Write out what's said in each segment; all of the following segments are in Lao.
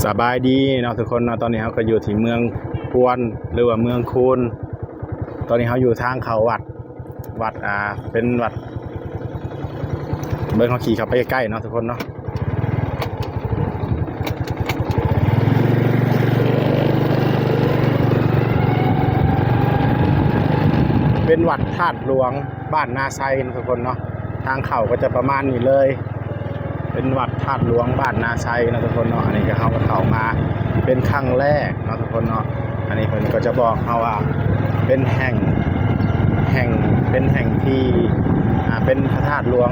ສະບາຍດີເນາະທຸກຄົນເນາະ, ຕອນນີ້ເຮົາກໍຢູ່ທີ່ເມືອງພວນ ຫຼືວ່າເມືອງຄູນ. ຕອນນີ້ເຮົາຢູ່ທາງເຂົ້າວັດ ວັດ ອ່າ ເປັນວັດ ເບິ່ງ ເຮົາຂີ່ເຂົ້າໄປໃກ້ໆເນາະທຸກຄົນເນາະ. ເປັນວັດທາດຫຼວງ ບ້ານນາໄຊເນາະທຸກຄົນເນາະ. ທາງເຂົ້າກໍຈະປະມານນີ້ເລີຍ, ເປັນວັດທາດຫຼວງບ້ານນາໄຊເນາະທຸກຄົນເນາະ. ອັນນີ້ກໍເຮົາກໍເຂົ້າມາເປັນຄັ້ງແລກເນາະທຸກຄົນເນາະ. ອັນນີ້ເພິ່ນກໍຈະບອກເຮົາວ່າເປັນແຫ່ງ ແຫ່ງ ເປັນແຫ່ງທີ່ ອ່າ ເປັນພະທາດຫຼວງ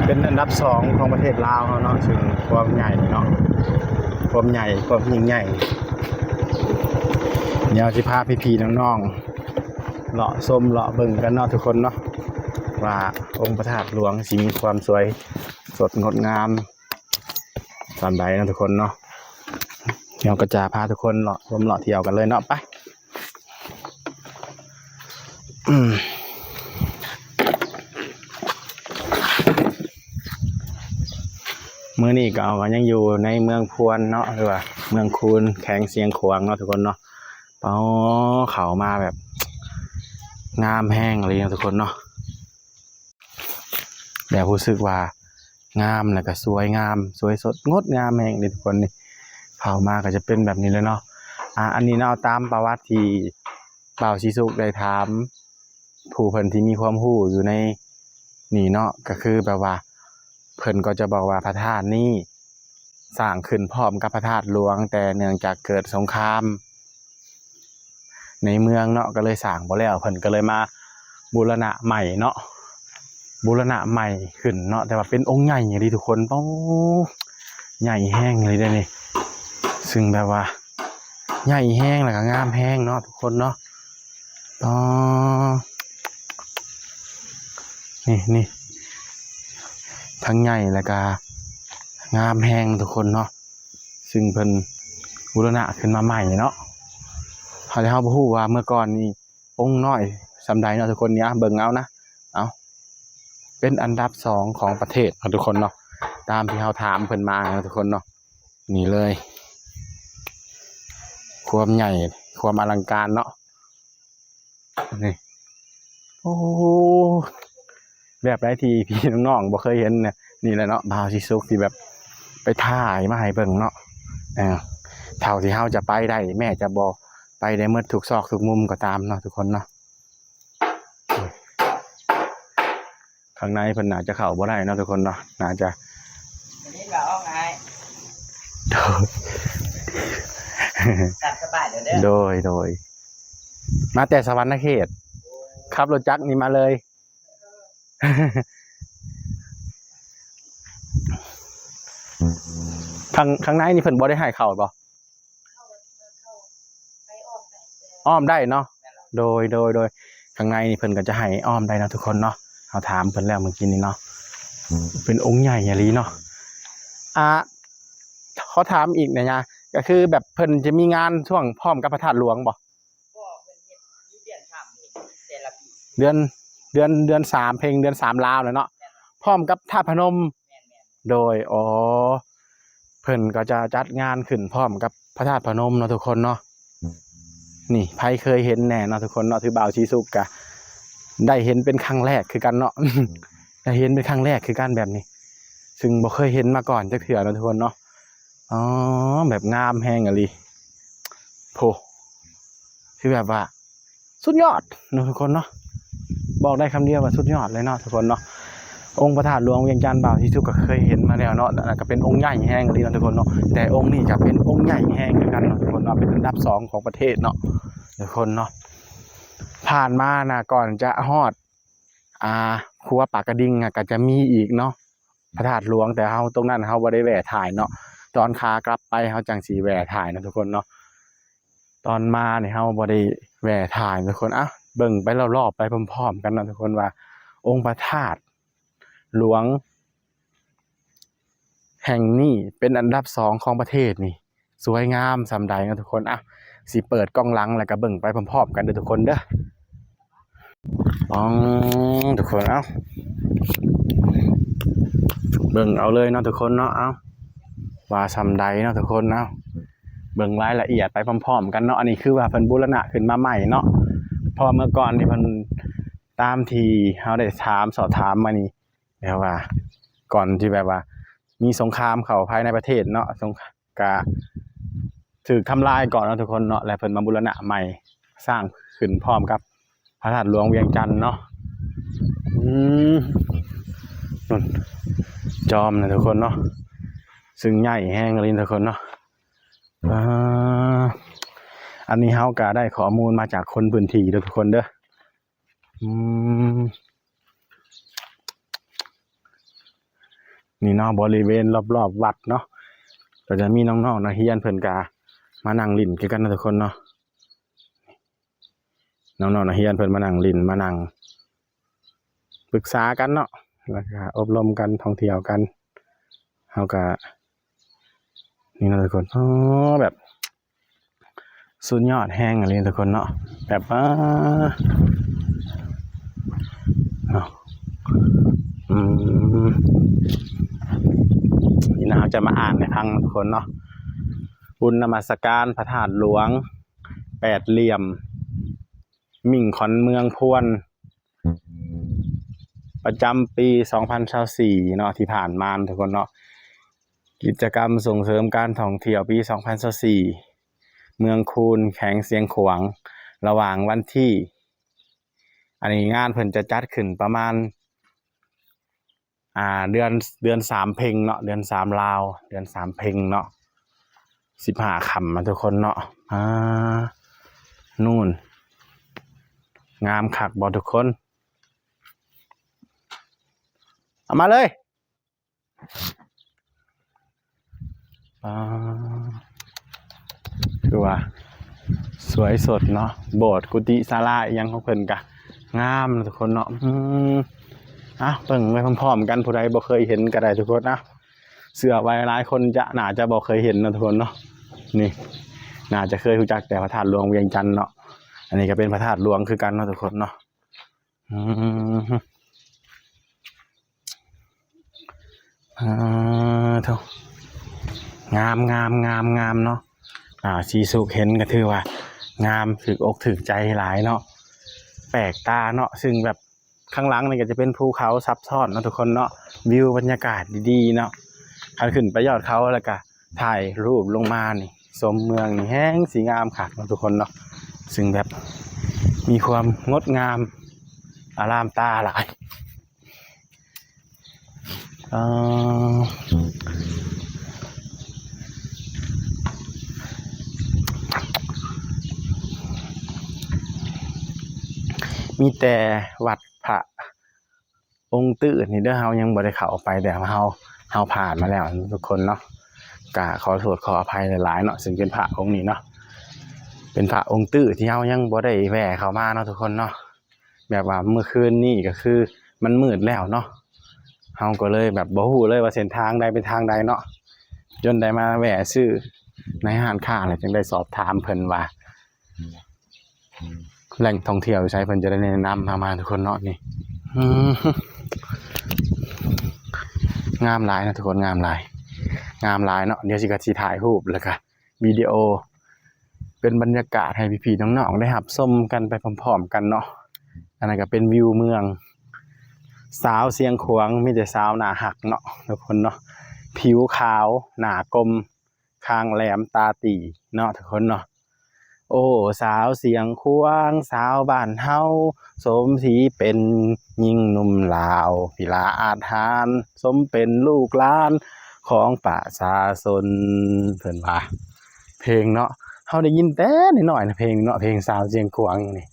ເປັນອັນດັບສອງຂອງປະເທດລາວເຮົາເນາະ, ເຊິ່ງຄວາມໃຫຍ່ເນາະ ຄວາມໃຫຍ່ ຄວາມຍິ່ງໃຫຍ່. ດຽວຊິພາພີ່ໆນ້ອງໆ ເລາະຊົມເລາະເບິ່ງກັນເນາະທຸກຄົນເນາະ ວ່າອົງພະທາດຫຼວງຊິມີຄວາມສວຍສົດງົດງາມສ່ຳໃດເນາະທຸກຄົນເນາະ. ດຽວກໍຈະພາທຸກຄົນເລາະຊົມເລາະທ່ຽວກັນເລີຍເນາະ ໄປ. ອືມ ມື້ນີ້ກໍເຮົາກໍຍັງຢູ່ໃນເມືອງພວນເນາະ ຫຼືວ່າເມືອງຄູນ ແຂວງຊຽງຂວາງເນາະທຸກຄົນເນາະ. ອໍ ເຂົ້າມາແບບງາມແຮງອີ່ຫຼີເນາະທຸກຄົນເນາະ, ແບບຮູ້ສຶກວ່າງາມ ແລ້ວກໍສວຍງາມ ສວຍສົດງົດງາມແຮງເດ້ທຸກຄົນ. ນີ້ເຂົ້າມາກໍຈະເປັນແບບນີ້ເລີຍເນາະ. ອ່າ ອັນນີ້ເນາະ ຕາມປະຫວັດທີ່ບ່າວສີສຸກໄດ້ຖາມ ຜູ້ເພິ່ນທີ່ມີຄວາມຮູ້ຢູ່ໃນນີ້ເນາະ ກໍຄືແບບວ່າເພິ່ນກໍຈະບອກວ່າພະທາດນີ້ສ້າງຂຶ້ນພ້ອມກັບພະທາດຫຼວງ, ແຕ່ເນື່ອງຈາກເກີດສົງຄາມໃນເມືອງເນາະ ກໍເລີຍສ້າງບໍ່ແລ້ວ, ເພິ່ນກໍເລີຍມາບູລະນະໃໝ່ເນາະ ບູລະນະໃໝ່ຂຶ້ນເນາະ. ແຕ່ວ່າເປັນອົງໃຫຍ່ອີ່ຫຼີທຸກຄົນ, ໂອ້ ໃຫຍ່ແຮງອີ່ຫຼີເດ້ນີ້, ຊຶ່ງແບບວ່າໃຫຍ່ແຮງ ແລ້ວກໍງາມແຮງເນາະທຸກຄົນເນາະ. ອໍ ນີ້ ນີ້ ທັງໃຫຍ່ ແລ້ວກະງາມແຮງທຸກຄົນເນາະ, ຊຶ່ງເພິ່ນບູລະນະຂຶ້ນມາໃໝ່ເນາະ. ເຮົາ ແຕ່ເຮົາບໍ່ຮູ້ວ່າເມື່ອກ່ອນນີ້ອົງນ້ອຍສ່ຳໃດເນາະທຸກຄົນ. ນີ້ ເບິ່ງເອົານະ ເອົາ ເປັນອັນດັບສອງຂອງປະເທດເນາະທຸກຄົນເນາະ, ຕາມທີ່ເຮົາຖາມເພິ່ນມາເນາະທຸກຄົນເນາະ. ນີ້ເລີຍ ຄວາມໃຫຍ່ ຄວາມອະລັງການເນາະ. ນີ້ ໂອ້ ແບບໃດທີ່ພີ່ນ້ອງໆບໍ່ເຄີຍເຫັນນະ. ນີ້ແຫຼະເນາະ ບ່າວສີສຸກທີ່ແບບໄປຖ່າຍມາໃຫ້ເບິ່ງເນາະ. ເອີ ເທົ່າທີ່ເຮົາຈະໄປໄດ້ ແມ້ຈະບໍ່ໄປໄດ້ໝົດທຸກຊອກທຸກມຸມກໍຕາມເນາະທຸກຄົນເນາະ. ຂ້າງໃນເພິ່ນໜ້າຈະເຂົ້າບໍ່ໄດ້ເນາະທຸກຄົນເນາະ, ໜ້າຈະ ໄດ້ຍິນວ່າອອກອ້າຍ ໂດຍ ຕາມສະບາຍເດີ. ໂດຍ ໂດຍ ມາແຕ່ສະຫວັນນະເຂດ ຂັບລົດຈັກນີ້ມາເລີຍ. ຂ້າງ ຂ້າງໃນນີ້ເພິ່ນບໍ່ໄດ້ໃຫ້ເຂົ້າບໍ່? ອ້ອມໄດ້ເນາະ. ໂດຍ ໂດຍ ໂດຍ ຂ້າງໃນນີ້ເພິ່ນກໍຈະໃຫ້ອ້ອມໄດ້ເນາະທຸກຄົນເນາະ. ເຮົາຖາມເພິ່ນແລ້ວເມື່ອກີ້ນີ້ເນາະ, ເປັນອົງໃຫຍ່ອີ່ຫຼີເນາະ. ອ່າ ຂໍຖາມອີກແດ່ຍາ, ກໍຄືແບບເພິ່ນຈະມີງານຊ່ວງພ້ອມກັບພະທາດຫຼວງບໍ່? ບໍ່ ເພິ່ນເຮັດຢູ່ເດືອນສາມເອງ ແຕ່ລະປີ. ເດືອນ ເດືອນ ເດືອນສາມເພັງ ເດືອນສາມລາວແຫຼະເນາະ. ແມ່ນ ພ້ອມກັບທາດພະນົມ. ແມ່ນໆ. ໂດຍ ອໍ ເພິ່ນກໍຈະຈັດງານຂຶ້ນພ້ອມກັບພະທາດພະນົມເນາະທຸກຄົນເນາະ. ນີ້ ໃຜເຄີຍເຫັນແດ່ເນາະທຸກຄົນເນາະ, ຄືບ່າວສີສຸກກະໄດ້ເຫັນເປັນຄັ້ງແລກຄືກັນເນາະ. ໄດ້ເຫັນເປັນຄັ້ງແລກຄືກັນແບບນີ້, ຊຶ່ງບໍ່ເຄີຍເຫັນມາກ່ອນຈັກເທື່ອເນາະທຸກຄົນເນາະ. ອໍ ແບບງາມແຮງອີ່ຫຼີ ໂພ ຄືແບບວ່າສຸດຍອດເນາະທຸກຄົນເນາະ, ບອກໄດ້ຄຳດຽວວ່າສຸດຍອດເລີຍເນາະທຸກຄົນເນາະ. ອົງພະທາດຫຼວງວຽງຈັນ ບ່າວສີສຸກກໍເຄີຍເຫັນມາແລ້ວເນາະ, ອັນນັ້ນກໍເປັນອົງໃຫຍ່ແຮງອີ່ຫຼີເນາະທຸກຄົນເນາະ, ແຕ່ອົງນີ້ກໍເປັນອົງໃຫຍ່ແຮງຄືກັນເນາະທຸກຄົນເນາະ, ເປັນອັນດັບສອງຂອງປະເທດເນາະທຸກຄົນເນາະ. ຜ່ານມານະ ກ່ອນຈະຮອດ ອ່າ ຂົວປາກກະດິງ ກໍຈະມີອີກເນາະ ພະທາດຫຼວງ, ແຕ່ເຮົາ ຕົງນັ້ນເຮົາບໍ່ໄດ້ແວ່ຖ່າຍເນາະ, ຕອນຂາກັບໄປເຮົາຈັ່ງຊິແວ່ຖ່າຍເນາະທຸກຄົນເນາະ. ຕອນມານີ້ເຮົາບໍ່ໄດ້ແວ່ຖ່າຍທຸກຄົນ. ອ່ະ ເບິ່ງໄປລອບໆໄປພ້ອມໆກັນເນາະທຸກຄົນ ວ່າອົງພະທາດຫຼວງແຫ່ງນີ້ເປັນອັນດັບສອງຂອງປະເທດນີ້ ສວຍງາມສ່ຳໃດເນາະທຸກຄົນ. ອ່ະ ຊິເປີດກ້ອງຫຼັງ ແລ້ວກໍເບິ່ງໄປພ້ອມໆກັນເດີທຸກຄົນເດີ. ປອງ ທຸກຄົນ ເອົ້າ ເບິ່ງເອົາເລີຍເນາະທຸກຄົນເນາະ. ເອົ້າ ວ່າສ່ຳໃດເນາະທຸກຄົນເນາະ. ເບິ່ງລາຍລະອຽດໄປພ້ອມໆກັນເນາະ. ອັນນີ້ຄືວ່າເພິ່ນບູລະນະຂຶ້ນມາໃໝ່ເນາະ ເພາະວ່າເມື່ອກ່ອນນີ້ເພິ່ນ ຕາມທີ່ເຮົາໄດ້ຖາມ ສອບຖາມມານີ້ ແບບວ່າ ກ່ອນທີ່ແບບວ່າມີສົງຄາມເຂົ້າພາຍໃນປະເທດເນາະ ສົງ ກະຖືກທຳລາຍກ່ອນເນາະທຸກຄົນເນາະ ແລະເພິ່ນມາບູລະນະໃໝ່ ສ້າງຂຶ້ນພ້ອມກັບພະທາດຫຼວງວຽງຈັນເນາະ. ອືມ ນັ້ນ ຈອມນະທຸກຄົນເນາະ ຊຶ່ງໃຫຍ່ແຮງອີ່ຫຼີນະທຸກຄົນເນາະ. ອ່າ ອັນນີ້ເຮົາກະໄດ້ຂໍ້ມູນມາຈາກຄົນພື້ນທີ່ເດີທຸກຄົນເດີ. ອືມ ນີ້ເນາະ ບໍລິເວນລອບໆວັດເນາະ ກໍຈະມີນ້ອງໆນັກຮຽນເພິ່ນກະມານັ່ງຫຼິ້ນຄືກັນເນາະທຸກຄົນເນາະ. ນ້ອງໆນັກຮຽນເພິ່ນມານັ່ງຫຼິ້ນ ມານັ່ງປຶກສາກັນເນາະ ແລ້ວກະອົບຮົມກັນ ທ່ອງທ່ຽວກັນ. ເຮົາກະ ນີ້ເນາະທຸກຄົນ ອໍ ແບບ ສຸດຍອດແຮງອີ່ຫຼີທຸກຄົນເນາະ ແບບ ເອີ ເນາະ. ອືມ ນີ້ນະ ເຮົາຈະມາອ່ານໃຫ້ຟັງທຸກຄົນເນາະ. ບຸນນະມັດສະການພະທາດຫຼວງ ແປດຫຼ່ຽມ ມິ້ງຂວັນເມືອງພວນ ປະຈຳປີສອງພັນຊາວສີ່ເນາະ ທີ່ຜ່ານມານະທຸກຄົນເນາະ. ກິດຈະກຳສົ່ງເສີມການທ່ອງທ່ຽວປີສອງພັນຊາວສີ່ ເມືອງຄູນ ແຂວງຊຽງຂວາງ ລະຫວ່າງວັນທີ ອັນນີ້ງານເພິ່ນຈະຈັດຂຶ້ນປະມານ ອ່າ ເດືອນ ເດືອນສາມເພັງເນາະ ເດືອນສາມລາວ ເດືອນສາມເພັງເນາະ ສິບຫ້າຄ່ຳນະທຸກຄົນເນາະ. ອ່າ ນູ້ນ ງາມຄັກບໍ່ທຸກຄົນ? ເອົາມາເລີຍ. ອ່າ ຄືວ່າສວຍສົດເນາະ ໂບດ ກຸຕິ ສາລາ ອີ່ຫຍັງຂອງເພິ່ນກະງາມນະທຸກຄົນເນາະ. ອືມ ເອົາ ເບິ່ງໄປພ້ອມໆກັນ ຜູ້ໃດບໍ່ເຄີຍເຫັນກະໄດ້ທຸກຄົນ. ເອົາ ເຊື່ອວ່າຫຼາຍຄົນຈະ ໜ້າຈະບໍ່ເຄີຍເຫັນເນາະທຸກຄົນເນາະ. ນີ້ ໜ້າຈະເຄີຍຮູ້ຈັກແຕ່ພະທາດຫຼວງວຽງຈັນເນາະ. ອັນນີ້ກະເປັນພະທາດຫຼວງຄືກັນເນາະທຸກຄົນເນາະ. ອືມ ອ່າ ໂທ້ ງາມໆໆໆເນາະ. ອ່າ ສີສຸກເຫັນກະຖືວ່າງາມ ຖືກອົກຖືກໃຈຫຼາຍເນາະ ແປກຕາເນາະ. ຊຶ່ງແບບ ຂ້າງຫຼັງນີ້ກະຈະເປັນພູເຂົາຊັບຊ້ອນເນາະທຸກຄົນເນາະ ວິວບັນຍາກາດດີໆເນາະ. ຄັນຂຶ້ນໄປຍອດເຂົາແລ້ວກະຖ່າຍຮູບລົງມານີ້ ຊົມເມືອງນີ້ແຮງຊິງາມຄັກເນາະທຸກຄົນເນາະ. ຊຶ່ງແບບມີຄວາມງົດງາມອາລາມຕາຫຼາຍ. ເອີ ມີແຕ່ວັດພະອົງຕື້ນີ້ເດີ ເຮົາຍັງບໍ່ໄດ້ເຂົ້າໄປ ແຕ່ເຮົາ ເຮົາຜ່ານມາແລ້ວທຸກຄົນເນາະ. ກະຂໍໂທດຂໍອະໄພຫຼາຍໆເນາະ ຊຶ່ງເປັນພະອົງນີ້ເນາະ ເປັນພະອົງຕື້ທີ່ເຮົາຍັງບໍ່ໄດ້ແວ່ເຂົ້າມາເນາະທຸກຄົນເນາະ. ແບບວ່າເມື່ອຄືນນີ້ກະຄືມັນມືດແລ້ວເນາະ ເຮົາກໍເລີຍແບບບໍ່ຮູ້ເລີຍວ່າເສັ້ນທາງໃດເປັນທາງໃດເນາະ ຈົນໄດ້ມາແວ່ຊື້ໃນຮ້ານຄ້າ ແລ້ວຈຶ່ງໄດ້ສອບຖາມເພິ່ນວ່າແຫຼ່ງທ່ອງທ່ຽວຢູ່ໃສ ເພິ່ນຈະໄດ້ແນະນຳເຮົາມາທຸກຄົນເນາະ. ນີ້ ອືມ ງາມຫຼາຍເນາະທຸກຄົນ ງາມຫຼາຍ ງາມຫຼາຍເນາະ. ດຽວຊິກະຊິຖ່າຍຮູບແລ້ວກະ ວິດີໂອເປັນບັນຍາກາດໃຫ້ພີ່ໆນ້ອງໆໄດ້ຮັບຊົມກັນໄປພ້ອມໆກັນເນາະ. ອັນນັ້ນກະເປັນວິວເມືອງ ສາວຊຽງຂວາງ ມີແຕ່ສາວໜ້າຮັກເນາະທຸກຄົນເນາະ ຜິວຂາວ ໜ້າກົມ ຄາງແຫຼມ ຕາຕີເນາະທຸກຄົນເນາະ. ໂອ້ ສາວຊຽງຂວາງ ສາວບ້ານເຮົາ ສົມສີເປັນຍິງໜຸ່ມລາວ ພິລາອາດຫານ ສົມເປັນລູກຫຼານຂອງປະຊາຊົນ ເພິ່ນວ່າ. ເພງເນາະ ເຮົາໄດ້ຍິນແຕ່ນ້ອຍໆນະ ເພງເນາະ ເພງສາວຊຽງຂວາງນີ້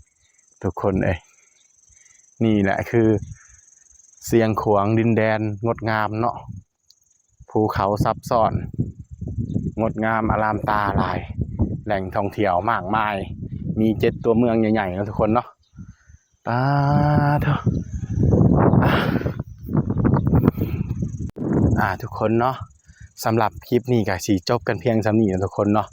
ທຸກຄົນເອີຍ. ນີ້ແຫຼະຄືຊຽງຂວາງ ດິນແດນງົດງາມເນາະ. ພູເຂົາຊັບຊ້ອນ ງົດງາມອາລາມຕາຫຼາຍ ແຫຼ່ງທ່ອງທ່ຽວມາກມາຍ ມີເຈັດຕົວເມືອງໃຫຍ່ໆເນາະທຸກຄົນເນາະ. ປາໂທ້ ອ່າ ອ່າ ທຸກຄົນເນາະ ສຳລັບຄລິບນີ້ກະຊິຈົບກັນພຽງສ່ຳນີ້ເນາະທຸກຄົນເນາະ.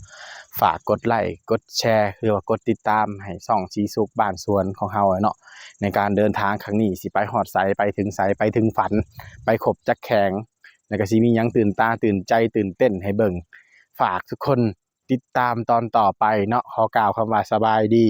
ຝາກກົດໄລ້ ກົດແຊ ຫຼືວ່າກົດຕິດຕາມໃຫ້ຊ່ອງສີສຸກບ້ານສວນຂອງເຮົາເນາະ ໃນການເດີນທາງຄັ້ງນີ້ ຊິໄປຮອດໃສ ໄປເຖິງໃສ ໄປເຖິງຝັນ ໄປຄົບຈັກແຂວງ ແລ້ວກໍຊິມີຫຍັງຕື່ນຕາຕື່ນໃຈຕື່ນເຕັ້ນໃຫ້ເບິ່ງ. ຝາກທຸກຄົນຕິດຕາມຕອນຕໍ່ໄປເນາະ. ຂໍກ່າວຄຳວ່າສະບາຍດີ.